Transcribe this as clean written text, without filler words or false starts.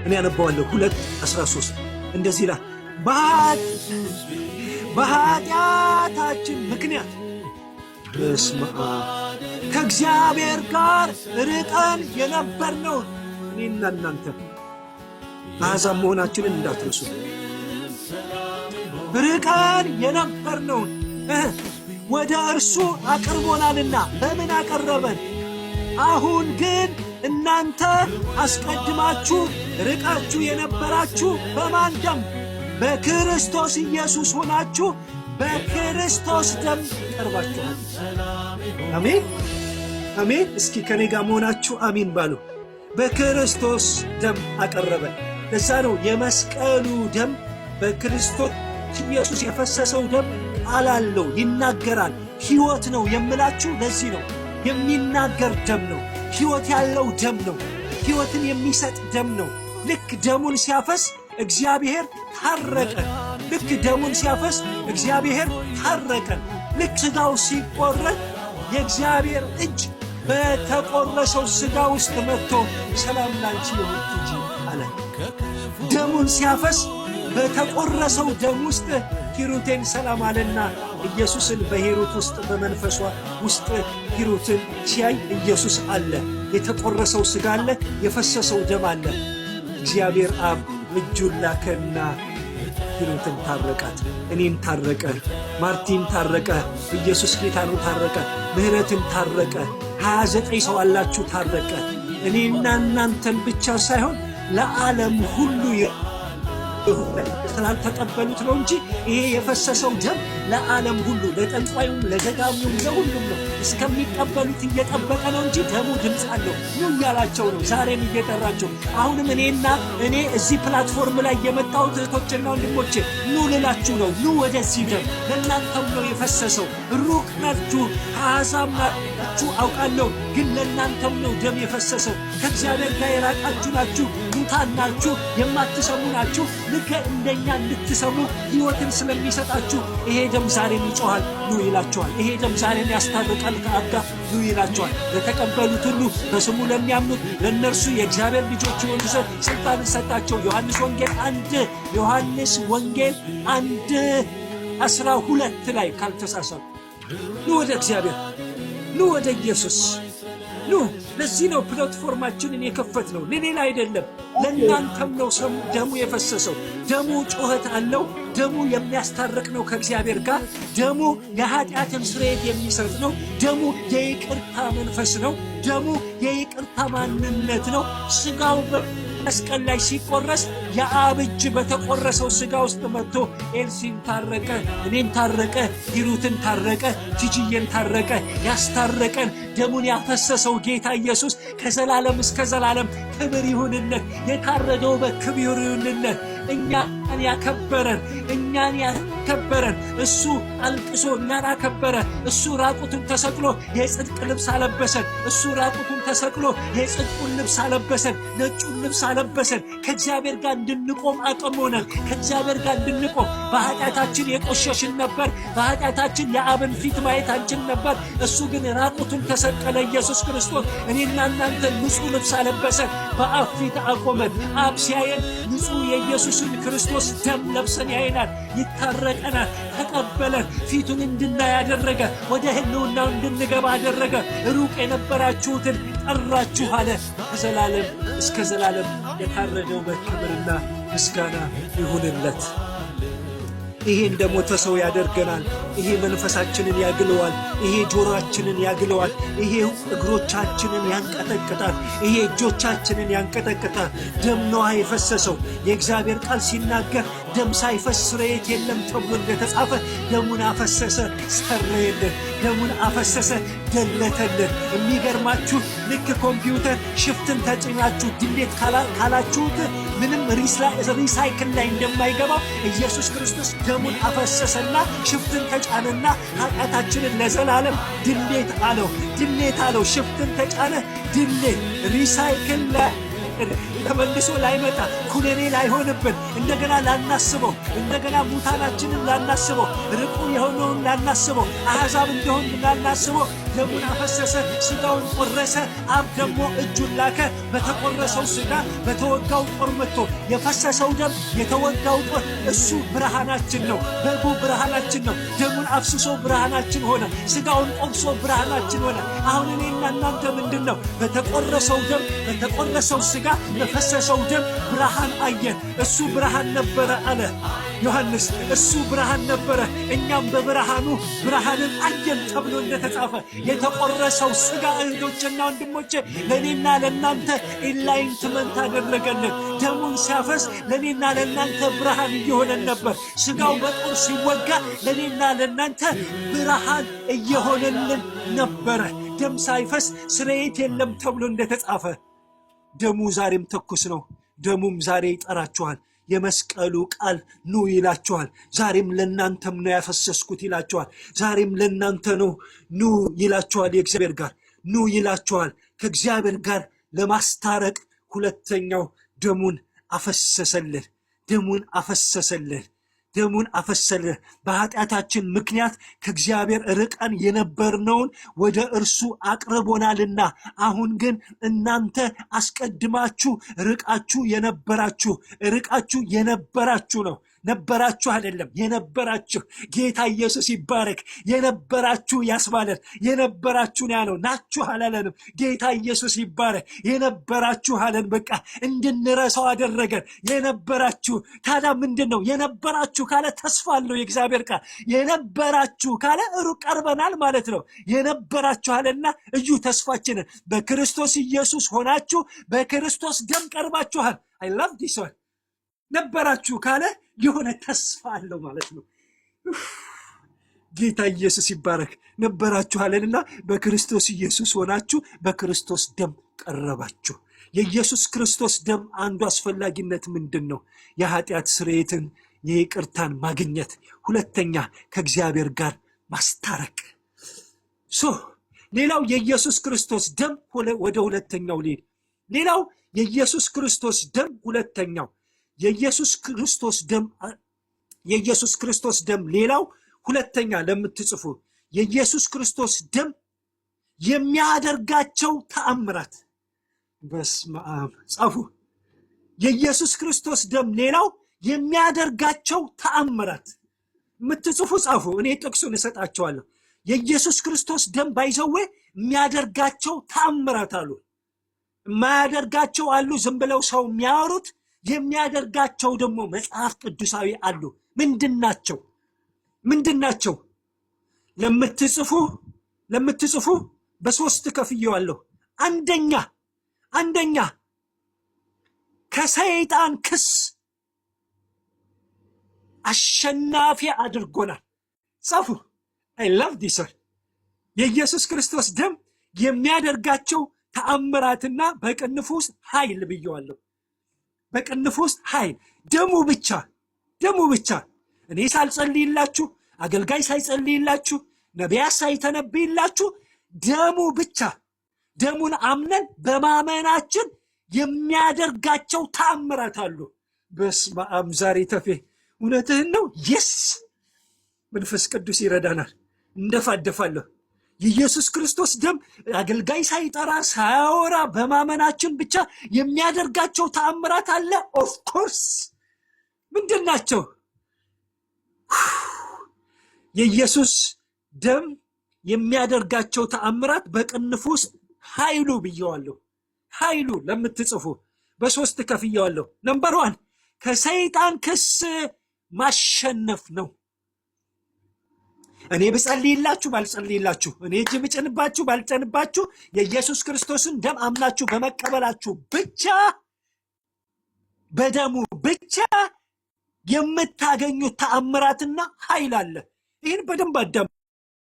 እኔ አነባዋለሁ። 2:13 እንደዚህ ይላል፣ በኃጢአታችን ምክንያት፣ በስመ አብ፣ ከእግዚአብሔር ጋር ርቀን የነበርነውን፣ እኔና እናንተ አሕዛብ መሆናችንን እንዳትረሱ፣ ርቀን የነበርነውን ወደ እርሱ አቅርቦናልና። በምን አቀረበን? አሁን ግን እናንተ አስቀድማችሁ ርቃችሁ የነበራችሁ በማን ደም? በክርስቶስ ኢየሱስ ሆናችሁ በክርስቶስ ደም ቀርባችኋል። አሜን አሜን። እስኪ ከኔ ጋር መሆናችሁ አሜን በሉ። በክርስቶስ ደም አቀረበን። ለዛ ነው የመስቀሉ ደም፣ በክርስቶስ ኢየሱስ የፈሰሰው ደም ቃል አለው፣ ይናገራል፣ ሕይወት ነው የምላችሁ ለዚህ ነው። የሚናገር ደም ነው። ሕይወት ያለው ደም ነው። ሕይወትን የሚሰጥ ደም ነው። ልክ ደሙን ሲያፈስ እግዚአብሔር ታረቀን። ልክ ደሙን ሲያፈስ እግዚአብሔር ታረቀን። ልክ ስጋው ሲቆረጥ የእግዚአብሔር እጅ በተቆረሰው ስጋ ውስጥ መጥቶ ሰላም ላንቺ ይሁን ቲጂ አለ። ደሙን ሲያፈስ በተቆረሰው ደም ውስጥ ሂሩቴን ሰላም አለና ኢየሱስን በሂሩት ውስጥ፣ በመንፈሷ ውስጥ ሂሩትን ሲያይ ኢየሱስ አለ። የተቆረሰው ስጋ አለ፣ የፈሰሰው ደም አለ። እግዚአብሔር አብ እጁን ላከና ሂሩትን ታረቃት፣ እኔን ታረቀ፣ ማርቲን ታረቀ፣ ኢየሱስ ጌታ ነው ታረቀ፣ ምህረትን ታረቀ። 29 ሰው አላችሁ ታረቀ። እኔና እናንተን ብቻ ሳይሆን ለዓለም ሁሉ ስላልተቀበሉት ነው እንጂ ይሄ የፈሰሰው ደም ለዓለም ሁሉ፣ ለጠንቋዩም፣ ለደጋሚውም፣ ለሁሉም ነው። እስከሚቀበሉት እየጠበቀ ነው እንጂ ደሙ ድምፅ አለው። ኑ እያላቸው ነው። ዛሬም እየጠራቸው፣ አሁንም እኔና እኔ እዚህ platform ላይ የመጣሁት እህቶችና ወንድሞቼ ኑ ልላችሁ ነው። ኑ ወደዚህ ደም፣ ለእናንተም ነው የፈሰሰው። ሩቅ ናችሁ፣ አሕዛብ ናችሁ አውቃለሁ፣ ግን ለእናንተም ነው ደም የፈሰሰው። ከእግዚአብሔር ጋር የራቃችሁ ናችሁ፣ ሙታን ናችሁ፣ የማትሰሙ ናችሁ። ልክ እንደኛ እንድትሰሙ ሕይወትን ስለሚሰጣችሁ ይሄ ደም ዛሬም ይጮሃል፣ ኑ ይላችኋል። ይሄ ደም ዛሬም ያስታርቃል ከአብ ጋር፣ ኑ ይላችኋል። ለተቀበሉት ሁሉ፣ በስሙ ለሚያምኑት ለእነርሱ የእግዚአብሔር ልጆች ይሆኑ ዘንድ ስልጣንን ሰጣቸው። ዮሐንስ ወንጌል 1:12 ላይ ካልተሳሳትኩ። ኑ ወደ እግዚአብሔር፣ ኑ ወደ ኢየሱስ ኑ። ለዚህ ነው platform ኣችንን የከፈትነው፣ ለሌላ አይደለም፣ ለእናንተም ነው ደሙ የፈሰሰው። ደሙ ጩኸት አለው። ደሙ የሚያስታርቅ ነው ከእግዚአብሔር ጋር። ደሙ የኃጢአትን ስርየት የሚሰጥ ነው። ደሙ የይቅርታ መንፈስ ነው። ደሙ የይቅርታ ማንነት ነው። ስጋው መስቀል ላይ ሲቆረስ የአብ እጅ በተቆረሰው ስጋ ውስጥ መጥቶ ኤልሲን ታረቀ፣ እኔን ታረቀ፣ ሂሩትን ታረቀ፣ ቲጂዬን ታረቀ። ያስታረቀን ደሙን ያፈሰሰው ጌታ ኢየሱስ ከዘላለም እስከ ዘላለም ክብር ይሁንለት። የታረደው በክብር ይሁንለት። እኛን ያከበረን፣ እኛን ያከበረን፣ እሱ አልቅሶ እኛን አከበረ። እሱ ራቁቱን ተሰቅሎ የጽድቅ ልብስ አለበሰን። እሱ ራቁቱን ተሰቅሎ የጽድቁን ልብስ አለበሰን፣ ነጩን ልብስ አለበሰን። ከእግዚአብሔር ጋር እንድንቆም አቅም ሆነን። ከእግዚአብሔር ጋር እንድንቆም፣ በኃጢአታችን የቆሸሽን ነበር። በኃጢአታችን የአብን ፊት ማየት አንችል ነበር። እሱ ግን ራቁቱን ተሰቀለ። ኢየሱስ ክርስቶስ እኔና እናንተ ንጹሕ ልብስ አለበሰን፣ በአብ ፊት አቆመን። አብ ሲያየን ንጹሕ የኢየሱስን ክርስቶስ ደም ለብሰን ያየናል፣ ይታረቀናል። ተቀበለን፣ ፊቱን እንድናይ አደረገ፣ ወደ ህልውናው እንድንገባ አደረገ። ሩቅ የነበራችሁትን ጠራችሁ አለ። ከዘላለም እስከ ዘላለም የታረደው በክብርና ምስጋና ይሁንለት። ይሄ እንደ ሞተ ሰው ያደርገናል። ይሄ መንፈሳችንን ያግለዋል። ይሄ ጆሮአችንን ያግለዋል። ይሄ እግሮቻችንን ያንቀጠቅጣል። ይሄ እጆቻችንን ያንቀጠቅጣል። ደም ነዋ የፈሰሰው። የእግዚአብሔር ቃል ሲናገር ደም ሳይፈስ ስርየት የለም ተብሎ እንደተጻፈ ደሙን አፈሰሰ፣ ሰረየልን። ደሙን አፈሰሰ፣ ደለተልን። የሚገርማችሁ ልክ ኮምፒውተር shift ን ተጭናችሁ delete ካላችሁት ምንም recycle ላይ እንደማይገባው ኢየሱስ ክርስቶስ ደሙን አፈሰሰና shift ን ተጫነና ኃጢአታችንን ለዘላለም delete አለው። Delete አለው። Shift ን ተጫነ። Delete፣ recycle ላይ ተመልሶ ላይመጣ፣ ኩነኔ ላይሆንብን፣ እንደገና ላናስበው፣ እንደገና ሙታናችንን ላናስበው፣ ርቁ የሆነውን ላናስበው፣ አሕዛብ እንደሆን ላናስበው። ደሙን አፈሰሰ፣ ስጋውን ቆረሰ። አብ ደግሞ እጁን ላከ። በተቆረሰው ስጋ በተወጋው ጦር መጥቶ የፈሰሰው ደም የተወጋው ጦር እሱ ብርሃናችን ነው። በጉ ብርሃናችን ነው። ደሙን አፍስሶ ብርሃናችን ሆነ። ስጋውን ቆርሶ ብርሃናችን ሆነ። አሁን እኔና እናንተ ምንድን ነው? በተቆረሰው ደም በተቆረሰው ስጋ በፈሰሰው ደም ብርሃን አየን። እሱ ብርሃን ነበረ አለ ዮሐንስ። እሱ ብርሃን ነበረ፣ እኛም በብርሃኑ ብርሃንን አየን ተብሎ እንደተጻፈ የተቆረሰው ስጋ እህቶችና ወንድሞቼ ለእኔና ለእናንተ enlightenment አደረገልን። ደሙን ሲያፈስ ለእኔና ለእናንተ ብርሃን እየሆነን ነበር። ስጋው በጦር ሲወጋ ለእኔና ለእናንተ ብርሃን እየሆነልን ነበረ። ደም ሳይፈስ ስርየት የለም ተብሎ እንደተጻፈ ደሙ ዛሬም ትኩስ ነው። ደሙም ዛሬ ይጠራችኋል። የመስቀሉ ቃል ኑ ይላችኋል። ዛሬም ለእናንተም ነው ያፈሰስኩት ይላችኋል። ዛሬም ለእናንተ ነው ኑ ይላችኋል። የእግዚአብሔር ጋር ኑ ይላችኋል። ከእግዚአብሔር ጋር ለማስታረቅ ሁለተኛው ደሙን አፈሰሰልን። ደሙን አፈሰሰልን። ደሙን አፈሰልን። በኃጢአታችን ምክንያት ከእግዚአብሔር ርቀን የነበርነውን ወደ እርሱ አቅርቦናልና፣ አሁን ግን እናንተ አስቀድማችሁ ርቃችሁ የነበራችሁ፣ ርቃችሁ የነበራችሁ ነው፣ ነበራችሁ አይደለም፣ የነበራችሁ። ጌታ ኢየሱስ ይባረክ። የነበራችሁ ያስባለን። የነበራችሁ ነው ያለው፣ ናችሁ አላለንም። ጌታ ኢየሱስ ይባረክ። የነበራችሁ አለን። በቃ እንድንረሳው አደረገን። የነበራችሁ ታዲያ ምንድን ነው? የነበራችሁ ካለ ተስፋ አለው የእግዚአብሔር ቃል። የነበራችሁ ካለ ሩቅ ቀርበናል ማለት ነው። የነበራችሁ አለና እዩ ተስፋችንን፣ በክርስቶስ ኢየሱስ ሆናችሁ በክርስቶስ ደም ቀርባችኋል። I love this one። ነበራችሁ ካለ የሆነ ተስፋ አለው ማለት ነው። ጌታ ኢየሱስ ይባረክ። ነበራችሁ አለንና በክርስቶስ ኢየሱስ ሆናችሁ በክርስቶስ ደም ቀረባችሁ። የኢየሱስ ክርስቶስ ደም አንዱ አስፈላጊነት ምንድን ነው? የኃጢአት ስርየትን የይቅርታን ማግኘት፣ ሁለተኛ ከእግዚአብሔር ጋር ማስታረቅ። So ሌላው የኢየሱስ ክርስቶስ ደም፣ ወደ ሁለተኛው ልሂድ። ሌላው የኢየሱስ ክርስቶስ ደም፣ ሁለተኛው የኢየሱስ ክርስቶስ ደም፣ የኢየሱስ ክርስቶስ ደም ሌላው ሁለተኛ ለምትጽፉ የኢየሱስ ክርስቶስ ደም የሚያደርጋቸው ተአምራት። በስመ አብ፣ ጻፉ። የኢየሱስ ክርስቶስ ደም ሌላው የሚያደርጋቸው ተአምራት የምትጽፉ ጻፉ። እኔ ጥቅሱን እሰጣችኋለሁ። የኢየሱስ ክርስቶስ ደም by the way የሚያደርጋቸው ተአምራት አሉ። የማያደርጋቸው አሉ፣ ዝም ብለው ሰው የሚያወሩት። የሚያደርጋቸው ደግሞ መጽሐፍ ቅዱሳዊ አሉ። ምንድን ናቸው? ምንድን ናቸው? ለምትጽፉ በሶስት ከፍዬዋለሁ። አንደኛ ከሰይጣን ክስ አሸናፊ አድርጎናል። ጻፉ። I love this። የኢየሱስ ክርስቶስ ደም የሚያደርጋቸው ተአምራትና በቅንፍ ውስጥ ኃይል ብየዋለሁ። በቅንፍ ውስጥ ኃይል፣ ደሙ ብቻ፣ ደሙ ብቻ፣ እኔ ሳልጸልይላችሁ፣ አገልጋይ ሳይጸልይላችሁ፣ ነቢያት ሳይተነብይላችሁ ደሙ ብቻ፣ ደሙን አምነን በማመናችን የሚያደርጋቸው ተአምራት አሉ። በስመ አብ፣ ዛሬ ተፌ እውነትህን ነው። Yes፣ መንፈስ ቅዱስ ይረዳናል። እንደፋደፋለሁ። የኢየሱስ ክርስቶስ ደም አገልጋይ ሳይጠራ ሳያወራ በማመናችን ብቻ የሚያደርጋቸው ተአምራት አለ። Of course፣ ምንድን ናቸው? የኢየሱስ ደም የሚያደርጋቸው ተአምራት በቅንፍ ውስጥ ኃይሉ ብየዋለሁ። ኃይሉ ለምትጽፉ በሶስት ከፍየዋለሁ። Number one ከሰይጣን ክስ ማሸነፍ ነው። እኔ ብጸልይላችሁ ባልጸልይላችሁ፣ እኔ እጅ ብጭንባችሁ ባልጭንባችሁ፣ የኢየሱስ ክርስቶስን ደም አምናችሁ በመቀበላችሁ ብቻ፣ በደሙ ብቻ የምታገኙት ተአምራትና ኃይል አለ። ይህን በደንብ አዳምጡ።